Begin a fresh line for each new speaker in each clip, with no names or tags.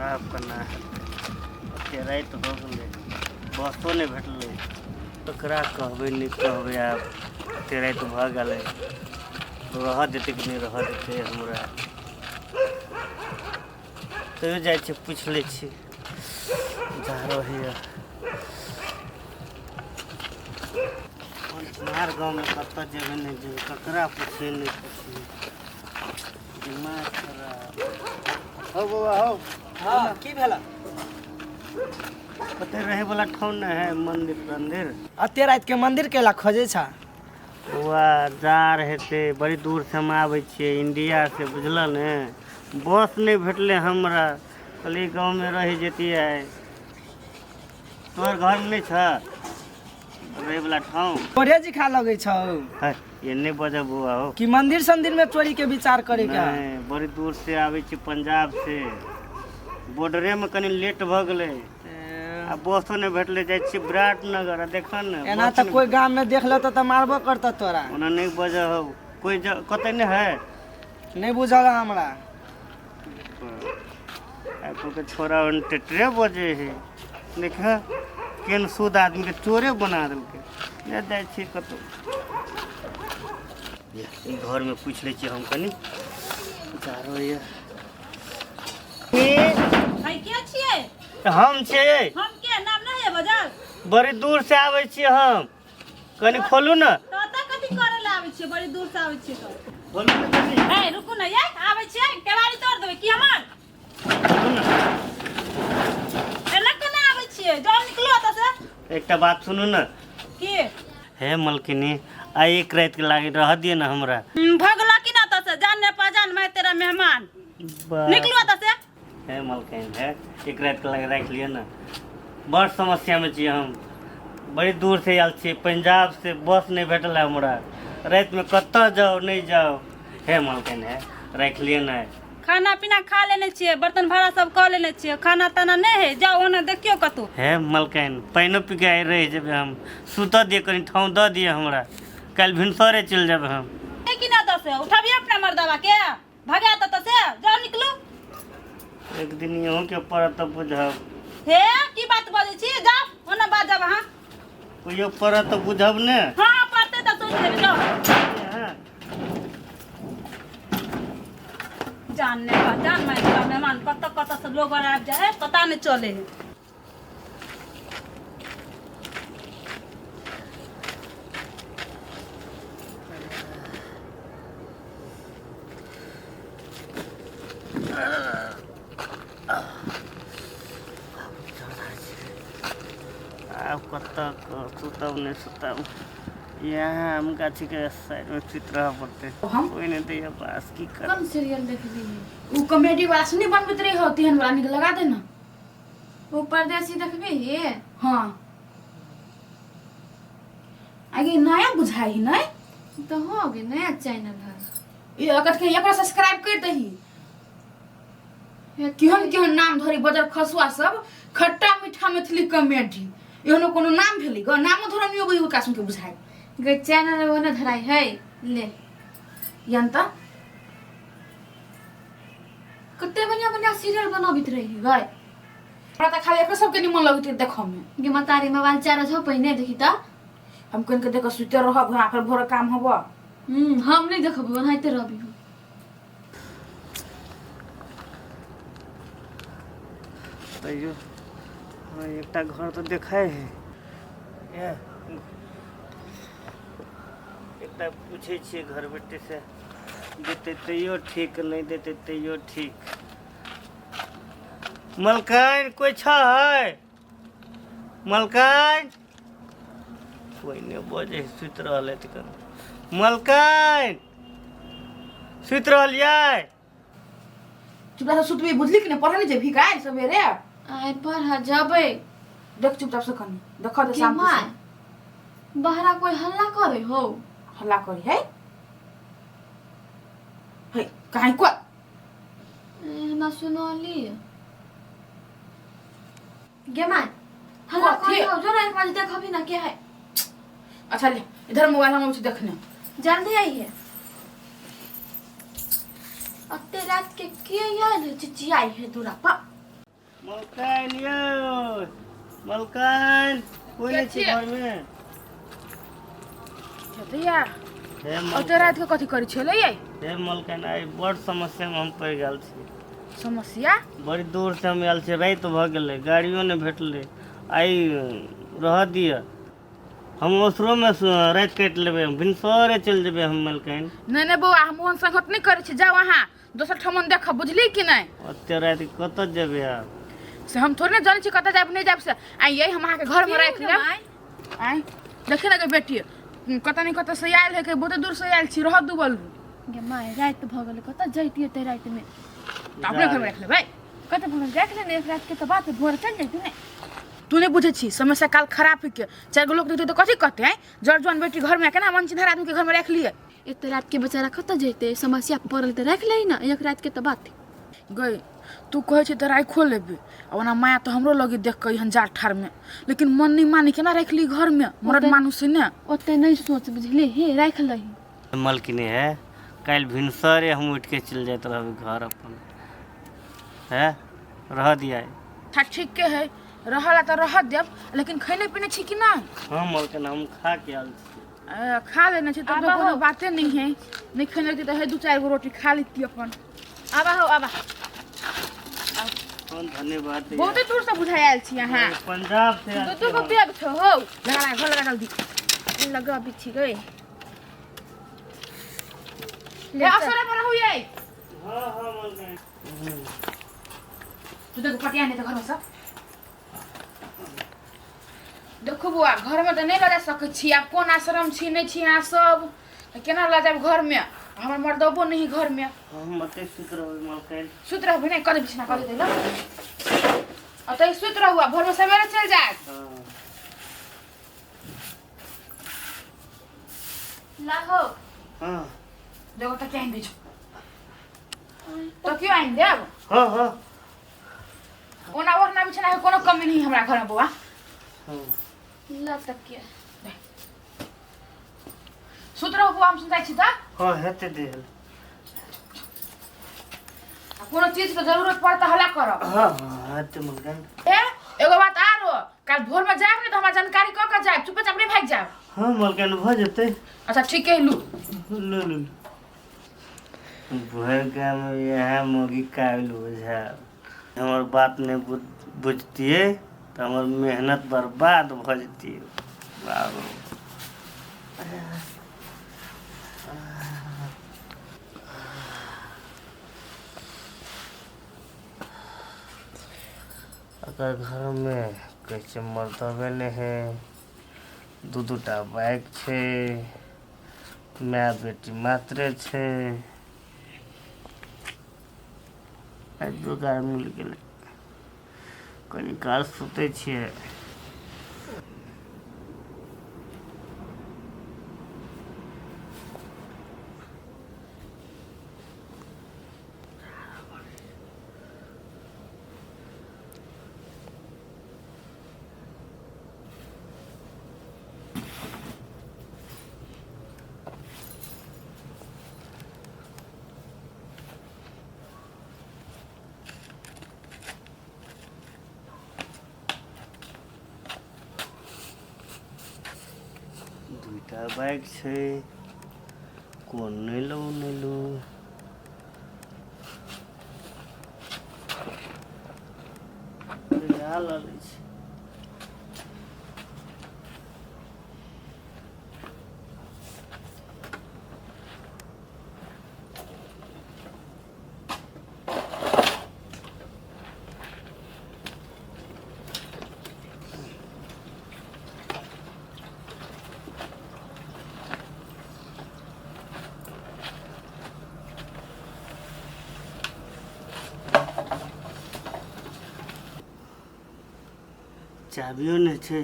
आब केना हेतै? ओते राति भऽ गेलै, बसो नहि भेटलै। ककरा कहबै, नहि कहबै? आब एते राति भऽ गेलै, रहऽ देतै कि नहि रहऽ देतै हमरा? तैयो जाइ छियै, पुछि लै छियै। जा रहैए अनचिन्हार गाँवमे, कतऽ जेबै, नहि जेबै, ककरा पुछियै, नहि पुछियै, दिमाग खराब हौ बौआ हौ।
हाँ, की भेल?
कतऽ रहै वाला ठाउँ नहि है, मंदिर तंदिर?
अते राति के मंदिर केला खोजै छा?
बौआ, जाड़ हेतै, बड़ी दूर से हम आबै छियै इंडिया से, बुझल ने? बस नहि भेटलै हमरा, कहलियै गाँवमे रहि जैतियै। तोहर घरमे नहि छ रहैवला ठाउँ?
चोरे जी खा लगै छौ।
है, एन्ने बजऽ बौआ हो।
कि मंदिर संदिर में चोरी के विचार करे के?
नहि, बड़ी दूर से आबै छी, पंजाब से। बॉर्डरे में कनि लेट भऽ गेलै आ बसो नहि भेटलै। जाइ छी विराटनगर आ देखऽ ने।
एना
बस
तऽ
नहि
कोई गाम में देख लेतौ तऽ मारबो करतौ तोरा।
ओना नहि बजऽ हौ। कोई कतऽ नहि है?
नहि बुझल है हमरा।
आइ के छोरा टेटरे बजे है, देख केहन शुद्ध आदमीके चोरे बना देलकै। नहि जाइ छियै कतहु, ई घरमे पूछि लै छियै हम कनि। जारो ये।
है, के छियै?
हम छियै।
हम के नाम नहीं है बजल?
बड़ी दूर से आबै छियै हम, कनि खोलू ने।
तऽ ओतऽ कथी करे लए आबै छियै? बड़ी दूर से आबै छियै तऽ
खोलू ने कनि।
हे, रुकू ने ये, आबै छियै। केवाड़ी तोड़ देबै की हमर?
खोलू ने।
एना केना आबै छियै? जाउ, निकलू ओतऽ से।
एकटा बात सुनू ने।
की?
हे मलकिनी, आइ एक रातिके लागे रह दिअ ने हमरा।
भगला की ना ओतऽ से? जान ने पहचान, मैं तेरा मेहमान।
बा-
निकलू ओतऽ से।
हे मलकिन, हे एक रातिके लागे राखि लिअ ने, बड़ समस्यामे छी हम। बड़ी दूर से आयल छी पंजाब से, बस नहि भेटल है हमरा। रातिमे कतऽ जाउ, नहि जाउ? हे मलकिन, हे राखि लिअ ने।
खाना पीना खा लेने छियै, बर्तन भाड़ा सब कऽ लेने छियै, खाना ताना नहि है। जाउ, ओना देखियौ कतौ।
हे मलकाइन, पानिओ पी के आइ रहि जेबै हम। सुतऽ दिअ कनि, ठाँव दऽ दिअ हमरा, काल्हि भिनसरे चलि जेबै हम।
नहीं कि ना से उठाबिए अपना मर्दवा के, भगा दे से। जाओ, निकलू।
एक दिन इहो के पड़त तऽ बुझब।
हे, की बात बजै छी? जाओ, ओना बाजब अहाँ।
कहियो पड़त तऽ बुझब ने।
हाँ, पड़तै तऽ सोचि लेबै, जाओ।
हाँ।
जान ने जान मैं तेरा मेहमान, कतऽ कतऽ से लोग आर आबि जाइ है, पता नहीं चले है।
आब कतऽ सुतब, नहि सुतब, इएह आम गाछीके साइडमे सुति रहऽ पड़तै।
हम
कोइ नहि दैया पास, की करब?
कौन सीरियल देखबी? उ कॉमेडी वाला सुनी बनबैत रही हो, तेहन वाला निक लगा दे ना।
ओ परदेसी देखबी हे?
हाँ, आगे नया बुझाई है नहीं।
तो हो गए, नया चैनल है।
ये अकत के एकरा सब्सक्राइब कर दही।
हे।
केहन केहन नाम धरी, बजर खसुआ सब, खट्टा मीठा मैथिली कॉमेडी, एहनो कोनो नाम भेलै ग? नामो धरा नहीं अबै ओकरा सुन के बुझाई।
गे, चैनल वो न धराई है, ले।
यन त
कते बढ़िया बढ़िया सीरियल बनाबित रही है गए।
हमरा त खाली एकर सबके निमन लगैत रहे देखऽ में।
गे मतारी, मोबाइल चार्ज हो पहिने देखी त।
हम कन के देख सुते रहब, हमरा फिर भोर काम हब।
हम नहीं देखब, ओनाहिते रहबी हम।
तैयो हाँ, एकटा घर तऽ देखै है। ए, एकटा पूछै छियै घर बेटी से, देतै तैयो ठीक, नहि देतै तैयो ठीक। मलकाइन, कोइ छै? मलकाइन, कोइ नहि बजै है, सुति रहल है तखन। मलकाइन, सुति रहलियै?
चुपचाप से सुतबी, बुझली कि नहीं? पढ़े नहीं जेबही काल्हि सवेरे?
आइ पढ़ जबै।
देख, चुपचाप से कनी देख दे
के
शांति
माय
से।
बहरा कोई हल्ला करे हो।
हल्ला करी है? है कहीं को?
ए, हमरा सुनली गे माय, हल्ला
कथी?
करे हो। जो ना एक बार देखबी ना के है।
अच्छा ले इधर मोबाइल, हम उसे देखने।
जल्दी आई है। अते रात के के आयल है, चिचियाई है दूरा पा?
मलकाइन यौ, मलकाइन, कोइ नहि छै घरमे?
दैया
हे
ओते राति के कथी करै छलै यै?
हे मलकाइन, आइ बड़ समस्यामे हम पड़ि गेल छी।
समस्या?
बड़ी दूर से हम आयल छी, राति भऽ गेलै, गाड़ियो नहि भेटलै। आइ रहऽ दिअ, हम ओसरोमे राति काटि लेबै, भिनसरे चलि जेबै हम मलकाइन।
नहि नहि बौआ, हम ओहन संगत नहि करै छी। जाउ अहाँ दोसर ठमन देखब, बुझली कि नहि?
ओते राति कतऽ जेबै आब?
से हम थोड़े ने जानै छी कतऽ जायब नहि जायब से। आइ यै हम अहाँके घरमे राखि लेब। आँय देखी ने गे बेटी, कतऽ नहि कतऽ से आयल है, के बहुते दूर से आयल छी, रहऽ दू बलू।
गे माय, राति भऽ गेलै, कतऽ जैतियै ते रातिमे?
तऽ अपने घरमे राखि लेबै।
कतऽ भऽ गेल, राखि लेने एक रातिके तऽ बात, भोर चलि जैती ने।
तू नहि बुझै छी समस्या काल खराब है के, चारि गो लोक देखतै तऽ कथी कहतै? आँय जर जुआन बेटी घरमे केना अनचिन्हार आदमीके घरमे राखि लियै?
एते रातिके बेचारा कतऽ जैतै? समस्या पड़ल तऽ राखि लही ने, एक रातिके तऽ बात।
गई तू कहै छी तऽ राखिओ लेबै, आ ओना माया तऽ हमरो लगी देख कऽ एहन जाड़ ठाड़मे, लेकिन मन नहि मानी, केना राखि ली घरमे मरद मानुस छै ने।
ओते नहि सोच बुझली, हे राखि लही।
मलकिनी है, काल्हि भिनसरे हम उठिके चलि जाइत रहबै घर अपन, है रह दिया।
अच्छा ठीक के है, रहला तऽ रह देब, लेकिन खैने पीने छी कि नहि?
हाँ मलकिन, हम खा के आयल छी।
खा लेने छी तब तऽ कोनो बाते नहि है। नहि खेने रहती तऽ है दू चारि गो रोटी खा लेती अपन।
आबा हो आबा।
कौन धन्यवाद।
बहुते दूर से बुझाइ आयल छी अहाँ।
पंजाब से
दू दू गो बैग छौ हौ।
लगा लगा घर लगा जल्दी।
लगा बिछी गई।
ले असरे पर रहू यै।
हाँ हाँ मलकाइन।
तू देखो पटिया नहीं तो घर में सब देखू बौआ, घरमे तऽ नहि लऽ जा सकै छी। आब कोन आश्रम छी नहि छी अहाँ सब, तऽ केना लऽ जायब घरमे? हमर मर्दबो नहि घरमे।
हम ओतै सुति रहबै मलकाइन।
सुति रहबै नहि, कऽ दे बिछना कऽ दे ल, ओतै सुति रहू आ भोरमे सवेरे चलि जायब।
हाँ।
ला हो।
हाँ।
देखो तऽ क्या आनि दै छौ, तो क्यों आनि देब?
हाँ हाँ।
ओना ओढ़ना बिछना के कोनो कमी नहीं हमरा घरमे बौआ।
हाँ।
ला तकिया।
सुति रहू बौआ, हम सुताइ छी तऽ।
हाँ हेतै देल।
आ कोनो चीज के जरूरत पड़त तऽ हल्ला करब।
हाँ हाँ हेतै मलकाइन।
ए एगो बात आरो, काल्हि भोरमे जायब ने तऽ हमरा जानकारी कऽ के जायब, चुपे चाप नहि भागि जायब।
हाँ मलकाइन भऽ जेतै।
अच्छा ठीक है, लू।
लो लो। भरि गाममे इएह मौगी काबिल बुझायल। हमर बात नहि बुझतियै तऽ हमर मेहनत बर्बाद भऽ जैतियै बाबू। अगर घरमे कहै छै मर्दबे नहि है, दू दू टा बाइक छै, माय बेटी मात्रे छै, आइ जोगाड़ मिल गेलै, कनी काल सुतै छियै। दुईटा बाइक छै, कोन नहि लू नहि लू। इएह लऽ लै छी। चाबियो नहि छै,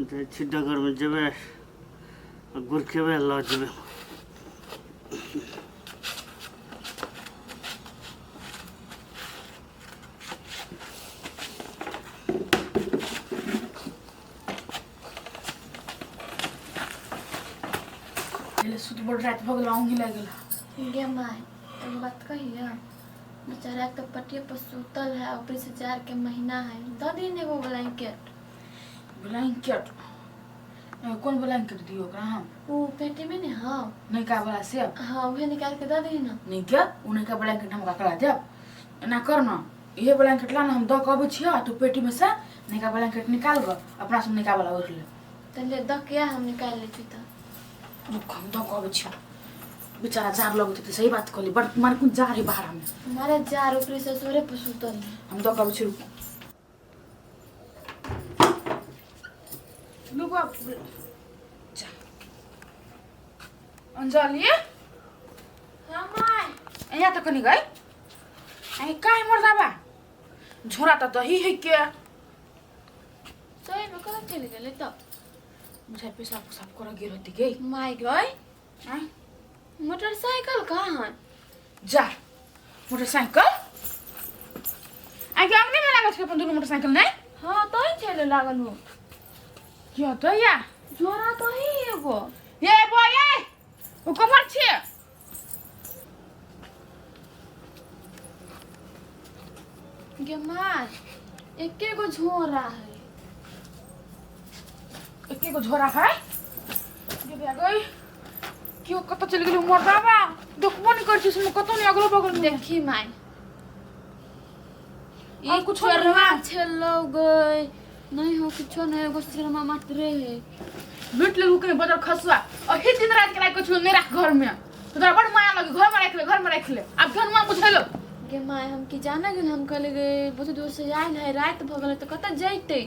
जाइ छी डगरमे जेबै आ गुरकेबै लऽ जेबै।
पहिले सुत, बड़ राति भऽ गेल, औंघी लागि गेल।
गे माय, एगो बात कहिया? बेचारा के पटिया पर सुतल है, ऊपर से जाड़ के महीना है। दऽ दी ने एगो ब्लैंकेट।
ब्लैंकेट? कोन ब्लैंकेट दियो ओकरा हम?
ओ पेटी में ने। हाँ।
नयका वाला से?
हाँ, उहे निकाल के दऽ दी ना।
नहीं के, ओ नयका ब्लैंकेट हम ककरा देब? एना कर न, इहे ब्लैंकेट ला न, हम दऽ के अबै छियौ, आ तू पेटी में से नयका ब्लैंकेट निकाल ग, अपना सब नयका वाला ओढ़ ले।
तऽ ले, दऽ के आ, हम निकालि लै छी तऽ।
रुक, हम दऽ के अबै छियौ। बेचारा जार लगैत हेतै। सही बात कहली, बड़ मार कोन जार है बाहर में।
मारे जार, ऊपर से सोरे पर सुतल है।
हम दऽ के अबै छी, रुक। लू बाप जा। अंजलि।
हाँ माय।
यहाँ तऽ कनि गई आई काहे मर्दाबा झोरा तऽ दही है के।
सही में कतऽ चलि गेलै तऽ?
बुझाइ पेशाब उसाब करऽ गेल होती गे।
माय गई।
आँय?
मोटरसाइकिल कहाँ है?
जा, मोटरसाइकिल आइ अंगने में लागल छै अपन दुनू मोटरसाइकिल नहि?
हाँ, तही चले लागल हो।
किया तऽ या
झोरा तही एगो।
ये बॉय, ये ओ कमर छियै।
गे माय, एके गो झोरा है।
एके गो झोरा है। गे भैया गई, केओ कतऽ चलि गेलै मर्दाबा? देखबो नहि करै छी सुन, कतौ नहि अगलो बगल में।
देखी माय।
और
ई
कुछो नहीं
चोरवा
है?
छेलो गई नहीं हो, कुछो नहीं, एगो सिरमा मात्रे है।
लूट लेलू के बदल खसुआ। अही दिन रात के लाइक कुछ नहीं राख घर में, तो तोरा बड़ माया लगे, घर में राख ले, घर में राख ले। आब केहन मां बुझेलो।
गे माय, हम की जाने गेल? हम कहले गे बहुत दूर से आयल है, रात भऽ गेलै तऽ कतऽ जैतै?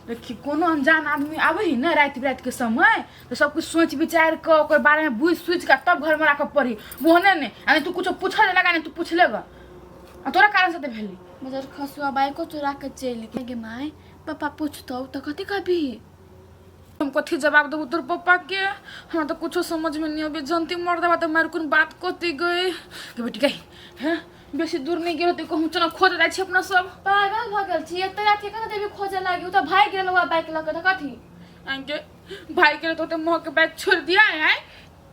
देखी, कोनो अनजान आदमी आबै है ने राति बिराति के समय, तऽ सब कुछ सोच विचार कऽ, ओकर बारे में बुझि सुझि कऽ तब घर में राखऽ पड़ी। ओहने नहि आ नहि तू कुछो पूछऽ लगा, नहि तू पूछ लेगा आ तोरा कारण से तऽ भेली।
मगर खसुआ बाइको चोरा के चलि गेल। गे माय, पापा पूछतौ तऽ कथी कहबी?
हम कथी जवाब देबू तोर पप्पा के? हमरा तऽ कुछो समझ में नहीं अबे। जनती मर्दबा तऽ मार कोन बात कथी गई। गे बेटी गई हैं, बेसी दूर नहीं गेल होतै कहूँ। चल, खोज जाइ छी अपना सब।
पागल भऽ गेल छी? एते राति के कतऽ देबी खोजऽ लागी? ओ तऽ भागि गेल हुआ बाइक लऽ कऽ तऽ कथी?
आके भाई के तो मोह के बैग छोड़ दिया है।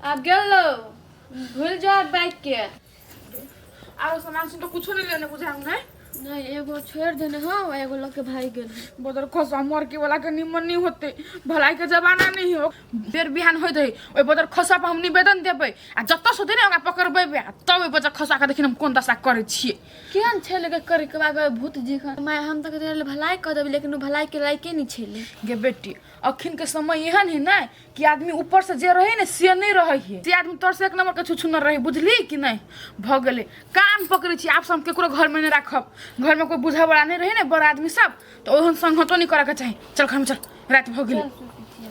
आब गेलो, भूल जा बाइक के।
आरो सामान सुन तो कुछो नहीं लेने बुझाउ नहीं?
नहीं, एगो छोड़ देने। हाँ, एगो लऽ के भागि गेल।
बदर खसा मर के वाला के निमन नहीं होते, भलाई के जमाना नहीं हो। बेर बिहान होइत है, ओहि बदर खसा पर हम निवेदन देबै आ जतऽ से ने ओकरा पकड़बेबै आ तब ओहि बदर खसा के देखिन हम कोन दशा करै छियै।
केहन छलै गे करे के बाद भूत जेखन। माय, हम तऽ कहते भलाई कऽ देबै, लेकिन ओ भलाई के लायके नहि छलै।
गे बेटी, अखन के समय एहन है ने कि आदमी ऊपर से जे रहे ने से नहीं रहे है, से आदमी तोर से एक नंबर के छुछुनर रहे, बुझली कि नहीं? भऽ गेलै, कान पकड़ै छी, आब से हम केकरो घर में नहीं राखब। घर में कोई बुझै वाला नहीं रहे ने, बड़ आदमी सब, तऽ ओहन संगतो नहीं करऽ के चाही। चल, घर में चल, राति भऽ गेलै।
चल, सुतै छियै।